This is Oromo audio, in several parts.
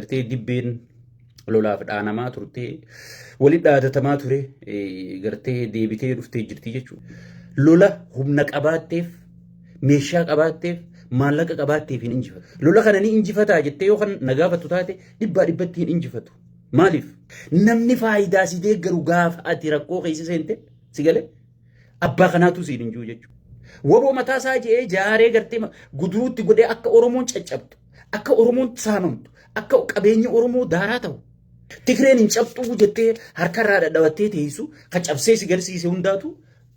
Gartee dibbeen lolaaf dhaanamaa turtee walitti dhaadatamaa ture gartee deebitee dhuftee jirti jechuudha. Lola humna qabaatteef, meeshaa qabaatteef, maallaqa qabaatteef hin injifatu. Lola kana ni injifataa jettee yoo kan na gaafattu taate dhibbaa dhibbatti hin injifatu. Maaliif? Namni faayidaa si deeggaru gaafa ati rakkoo keessa seente si galee abbaa kanaatu siin hin jiru jechuudha. Waboo mataa isaa je'ee jaaree gartee guduruutti godhee akka Oromoon caccabtu, akka Oromoon saamamtu, akka qabeenyi Oromoo daaraa ta'u. Tigreen hin cabxuu jettee harkarraa dhadhabattee teessu ka cabsee si garsiise hundaatu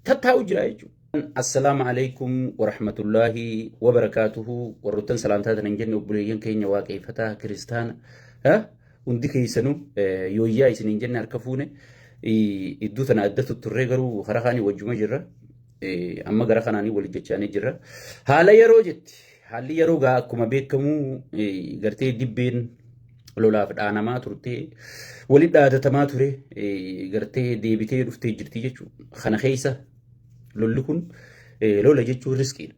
tattaa'u jira jechuudha. Assalaamu alaikum warahmatullaahi wabarakaatuhu. Warroottan salaamtaa tan hin jenne, obboleeyyan keenya waaqeeffataa kiristaana hundi keessanuu yooyyaa isin hin jenne, harka fuune. Iddoo tana adda tutturree garuu karaa kaanii wajjuma jirra. Amma gara kanaanii wal jechaanii jirra. Haala yeroo jetti. Haalli yeroo gaa akkuma beekamu gartee dibbeen lolaaf dhaanamaa turtee walitti dhaadatamaa ture gartee deebitee dhuftee jirti jechuudha. Kana keessa lolli kun, lola jechuun riskiidha.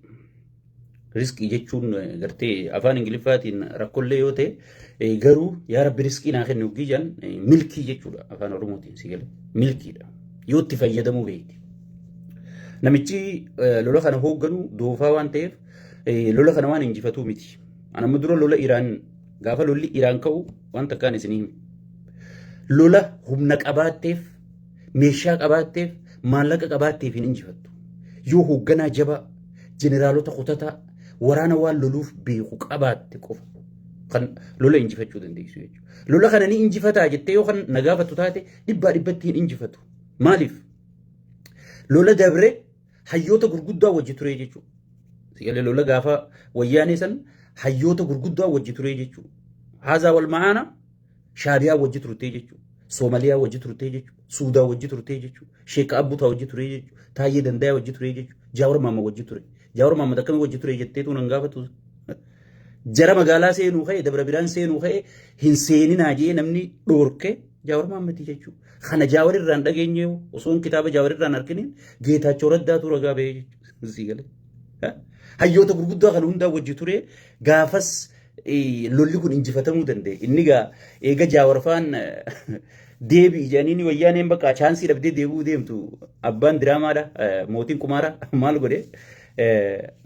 Riskii jechuun gartee afaan Ingiliffaatiin rakkollee yoo ta'e garuu yaa Rabbi riskii naa kennu hoggii jedhan milkii jechuudha, afaan Oromootiin si gale milkiidha. Yoo itti fayyadamuu beekti. Namichi lola kana hoogganu doofaa waan ta'eef lola kana waan injifatuu miti. Anamma dura lola Iraan, gaafa lolli Iraan ka'u waan takkaan isinii hime. Lola humna qabaatteef, meeshaa qabaatteef, maallaqa qabaatteef hin injifattu. Yoo hoogganaa jabaa, jeneraalota kutataa, waraana waan loluuf beeku qabaatte qofa kan lola injifachuu dandeessu jechuudha. Lola kana ni injifataa jettee yoo kan na gaafattu taate dhibbaa dhibbatti hin injifatu. Maaliif? Lola dabre hayyoota gurguddaa wajji ture jechuudha. Sigalee lola gaafa wayyaanee san hayyoota gurguddaa wajji ture jechuudha. Haazaa wal ma'aana Shaabiyaa wajji turtee jechuudha. Soomaliyaa wajji turtee jechuudha. Suudaa wajji turtee jechuudha. Sheekka Abbutaa wajji turee jechuudha. Taayyee Dandayaa wajji turee jechuudha. Jaawar Maamma wajji ture. Jaawar Maamma akkamii wajji ture jetteetu nan gaafatu. Jara magaalaa seenuu ka'e, Dabra Biraan seenuu ka'e, hin seeninaa jee namni dhoorke Jaawar Maammatii jechuudha. Kana Jaawar irraan dhageenye, osoo kitaaba Jaawar irraan arginiin Geetaachoo Raddaatu ragaa ba'ee jechuudha. Sii galee. Hayyoota gurguddaa kana hundaa wajji ture gaafas lolli kun injifatamuu danda'e. Inni gaa eega Jaawar faan deebi'i jedhanii wayyaaneen bakka chaansii dhabdee deebi'uu deemtu, abbaan diraamaadha, mootiin kumaara maal godhe?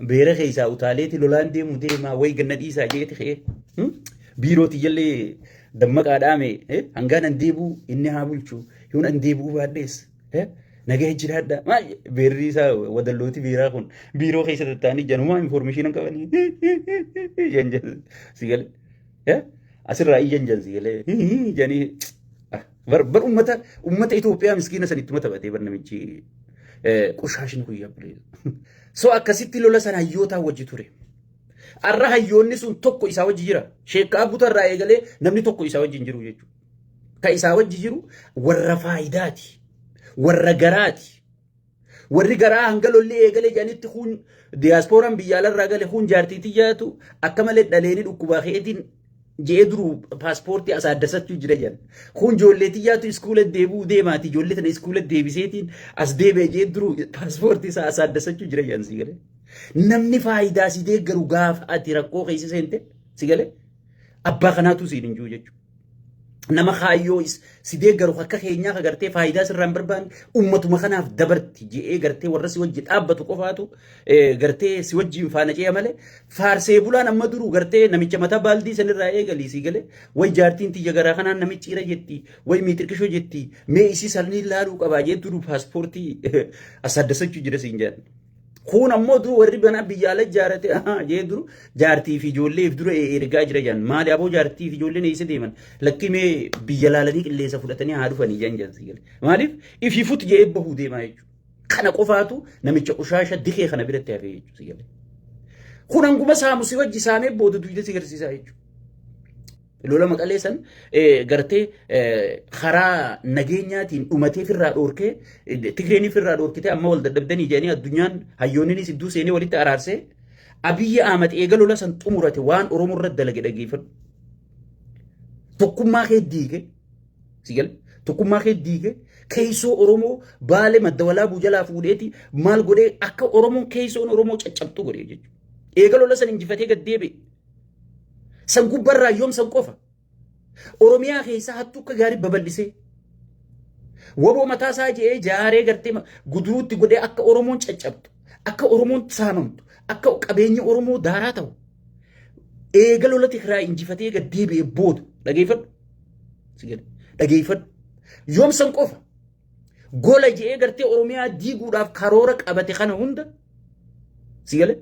Beera keessaa utaaleeti lolaan deemu deemaa wayi ganna dhiisaa jeeti ka'ee biirootii jallee dammaqaa dhaame, hangaan an deebi'u inni haa bulchu, yoon an deebi'uu baadhees nagaya jiraadha. Maal beerri isaa wadallooti biiraa kun biiroo keessa tattaanii janumaa information hin qabanii jan jan si galee asirraa iyyan jan si galee janii bar bar ummata Itoophiyaa miskiina san ittuma taphatee bar namichi qushaashni kun yabbulee. So akkasitti lola sana hayyootaa wajji ture. Arra hayyoonni sun tokko isaa wajji jira. Sheekka Abbutarraa eegalee namni tokko isaa wajji hin jiru jechuudha. Ka isaa wajji jiru warra faayidaati. Warra garaati. Warri garaa hanga lolli eegalee jedhanitti kun diyaaspooraan biyya alarraa gale kun jaartii tiyyaatu akka malee dhaleeni dhukkubaa keetiin je'ee duruu paaspoortii as addasachuu jira jedhan. Kun ijoollee tiyyaatu iskuula deebi'uu deemaati, ijoollee tana iskuula deebiseetiin as deebi'e je'ee duruu paaspoortii isaa as addasachuu jira jedhan, si galee. Namni faayidaa si deeggaru gaafa ati rakkoo keessa seente, si galee, abbaa kanaatu siin hin jiru jechuudha. Nama kaayyoo si deeggaru akka keenyaa ka gartee faayidaa sirraa hin barbaanne, ummatuma kanaaf dabarti je'ee gartee warra si wajji dhaabbatu qofaatu gartee si wajjiin faana ce'a malee, faarsee bulaan amma duruu gartee namicha mataa baaldii sanirraa eegalii, si galee, way jaartiin tiyya garaa kanaan namichi ira jetti, way miitirkishoo jetti, mee isii sanii laaluu qabaa jee duruu paaspoortii asaaddasachuu jira siin jedhan. Kun ammoo dur warri banaa biyya ala ijaarate jee dur jaartii fi ijoolleef dura ergaa jira jedhan. Maali aboo, jaartii fi ijoolleen eessa deeman? Lakkii, mee biyya laalanii qilleensa fudhatanii haa dhufanii jedhan jedhan si gale. Maaliif ifii fut jee bahuu deemaa jechuudha. Kana qofaatu namicha qushaasha dikee kana biratti hafee jechuudha si gale. Kun hanguma saamu si wajji saamee booda duyda si garsiisaa jechuudha. Lola Maqalee san gartee karaa nageenyaatiin dhumatee firraa dhoorkee, Tigreenii firraa dhoorkitee, amma wal dadhabdanii jedhanii addunyaan hayyoonninis iddoo seenee walitti araarsee, Abiyyi Ahmad eega lola san xumurate waan Oromoo irratti dalage dhageeffadhu. Tokkummaa kee diige, si gale, tokkummaa kee diige, keessoo Oromoo Baale Madda Walaabuu jalaa fuudheeti maal godhee akka Oromoon keessoon Oromoo caccabxu godhee jechuudha. Eega lola san injifatee gad deebi'e. San gubbarraa yoom san qofa. Oromiyaa keessa hattuu akka gaarii babal'isee waboo mataa isaa je'ee jaaree gartee guduruutti godhee akka Oromoon caccabtu, akka Oromoon saamamtu, akka qabeenyi Oromoo daaraa ta'u. Eega lola Tigraay injifatee gad deebi'ee booda dhageeffadhu. Dhageeffadhu. Yoom san qofa gola je'ee gartee Oromiyaa diiguudhaaf karoora qabate kana hunda si gale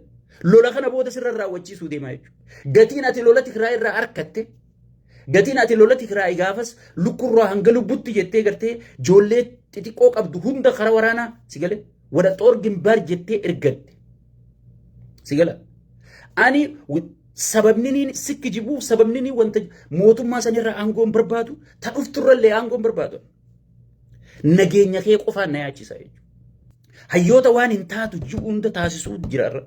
lola kana booda sirra raawwachiisuu deemaa jechuudha. Gatiin ati lola Tigraay irraa arkatte, gatiin ati lola Tigraay gaafas lukkurraa hanga lubbutti jettee gartee ijoollee xixiqqoo qabdu hunda kara waraanaa si gale wada xoor gimbaar jettee ergatte. Si gala. Ani sababni niin sikki jibuuf, sababni niin wanta mootummaa sanirraa aangoon barbaadu, ta dhufturrallee aangoon barbaadu. Nageenya kee qofaan na yaachisa jechuudha. Hayyoota waan hin taatu ji'u hunda taasisuu jira irra.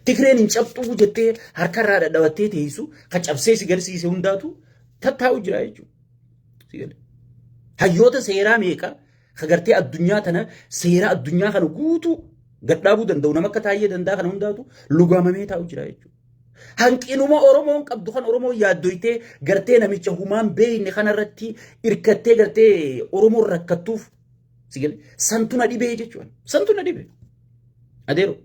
Tigreen hin cabxuu jettee harkarraa dhadhabattee teessu ka cabsee si garsiise hundaatu tattaa'u jira jechuudha. Hayyoota seeraa meeqa ka gartee addunyaa tana seera addunyaa kana guutuu gadhaabuu danda'u, nama akka Taayyee Danda'a kana hundaatu lugaamamee taa'u jira jechuudha. Hanqinuma Oromoon qabdu kan Oromoon yaaddoytee gartee namicha humaan beeyne kanarratti irkattee gartee Oromoon rakkattuuf si gale santu na dhibee jechuudha. Santu na dhibee. Adeero.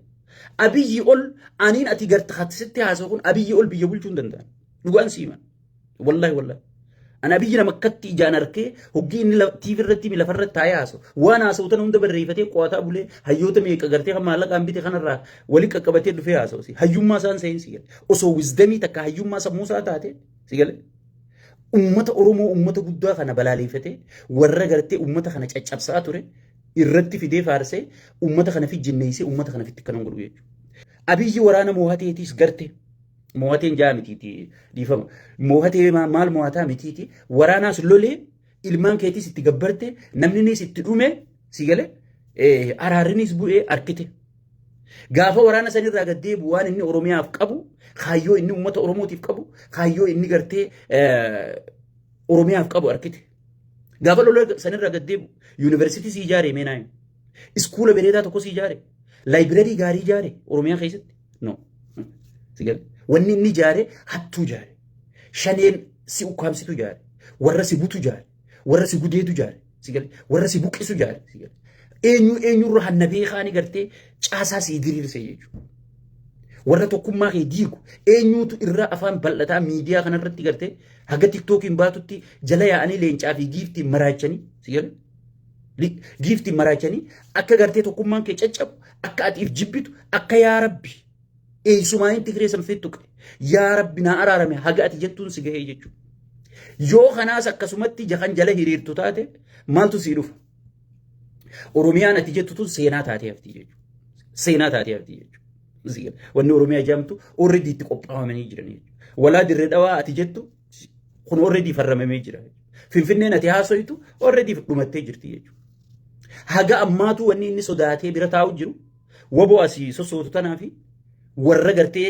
Abiyyi ol aniin ati garte sitti haasa'u kun Abiyyi ol biyya bulchuu hin danda'an. Dhugaan siima. Wallahi wallahi. Ani Abiyyi nama akkatti ijaan arkee hoggii inni TV irratti lafarratti taa'ee haasa'u. Waan haasa'u tana hunda barreeffatee qo'ataa bulee hayyoota meeqa gartee kan maallaqaan bite kanarraa wali qaqqabatee dhufee haasa'u. Hayyummaa isaan seensi si gale. Osoo wisdamii takka hayyummaa sammuu isaa taate si gale. Ummata Oromoo ummata guddaa kana balaaleeffatee warra gartee ummata kana caccabsaa ture irratti fidee faarsee ummata kana fijjinneessee ummata kana fitti kanan godhu jechuudha. Abiyyi waraana moohateetiis garte moohateen jaa mitiiti, dhiifama. Moohatee maal moohataa mitiiti, waraanaas lolee ilmaan keetiis itti gabbarte, namninis itti dhume si gale, araarrinis bu'ee arkite. Gaafa waraana sanirraa gad deebi'u waan inni Oromiyaaf qabu, kaayyoo inni uummata Oromootiif qabu, kaayyoo inni gartee Oromiyaaf qabu arkite. Gaafa lola sanirraa gad deebi'u yuunivarsiitii si ijaare meenaa, iskuula bareedaa tokko si ijaare, laayibireerii gaarii ijaare Oromiyaa keessatti? No. Wanni inni ijaare hattuu ijaare. Shaneen si ukkaamsitu ijaare. Warra si butu ijaare. Warra si gudeedu ijaare. Warra si buqqisu ijaare. Eenyu eenyurra hanna beekaani gartee caasaa si diriirse jechuudha. Warra tokkummaa kee diigu eenyuutu irraa afaan bal'ataa miidiyaa kanarratti gartee haga tiktookiin baatutti jala yaa'anii leencaa fi giiftiin maraachanii si galee? Giiftiin maraachanii akka gartee tokkummaan kee caccabu, akka ati if jibbitu, akka yaa Rabbi eessumaan Tigree san fittuqe, yaa Rabbi naa araarame haga ati jettuun si gahee jechuudha. Yoo kanaas akkasumatti jakan jala hiriirtu taate maaltu sii dhufa? Oromiyaan ati jettu tun seenaa taatee hafti jechuudha. Seenaa taatee hafti jechuudha. Wanni Oromiyaa jedhamtu already itti qophaa'amanii jiran jechuudha. Walaa Dirree Dhawaa ati jettu kun already farramamee jira. Finfinneen ati haasoytu already dhumattee jirti jechuudha. Haga ammaatu wanni inni sodaatee bira taa'u jiru waboo asii sossootu tanaa fi warra gartee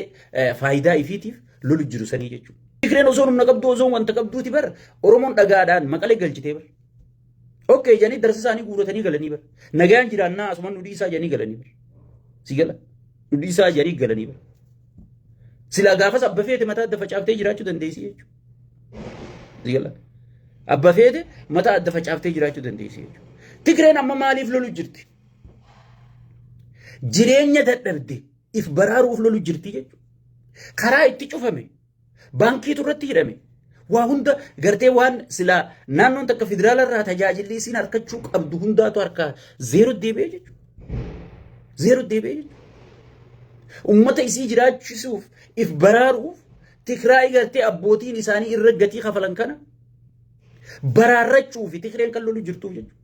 faayidaa ifiitiif lolu jiru sanii jechuudha. Tigreen osoo humna qabdu, osoo wanta qabduuti bar Oromoon dhagaadhaan Maqalee galchitee bar. Okay jedhanii darsa isaanii guuratanii galanii bar. Nagaan jiraannaa asuman nu dhiisaa jedhanii galanii bar. Si gala. Nu dhiisaa jedhanii galanii bar. Silaa gaafas abba feete mataa adda facaaftee jiraachuu dandeessi jechuudha. Si gala. Abba feete mataa adda facaaftee jiraachuu dandeessi jechuudha. Tigreen amma maaliif lolu jirti? Jireenya dadhabde if baraaruuf lolu jirti jechuudha. Karaa itti cufame, baankiitu irratti hidhame, waa hunda gartee waan silaa naannoon takka federaala irraa tajaajilli isiin harkachuu qabdu hundaatu harkaa zeero deebi'ee jechuudha. Zeero deebi'ee jechuudha. Uummata isii jiraachisuuf if baraaruuf Tigraay gartee abbootiin isaanii irra gatii kafalan kana baraarrachuu fi Tigreen kan lolu jirtuuf jechuudha.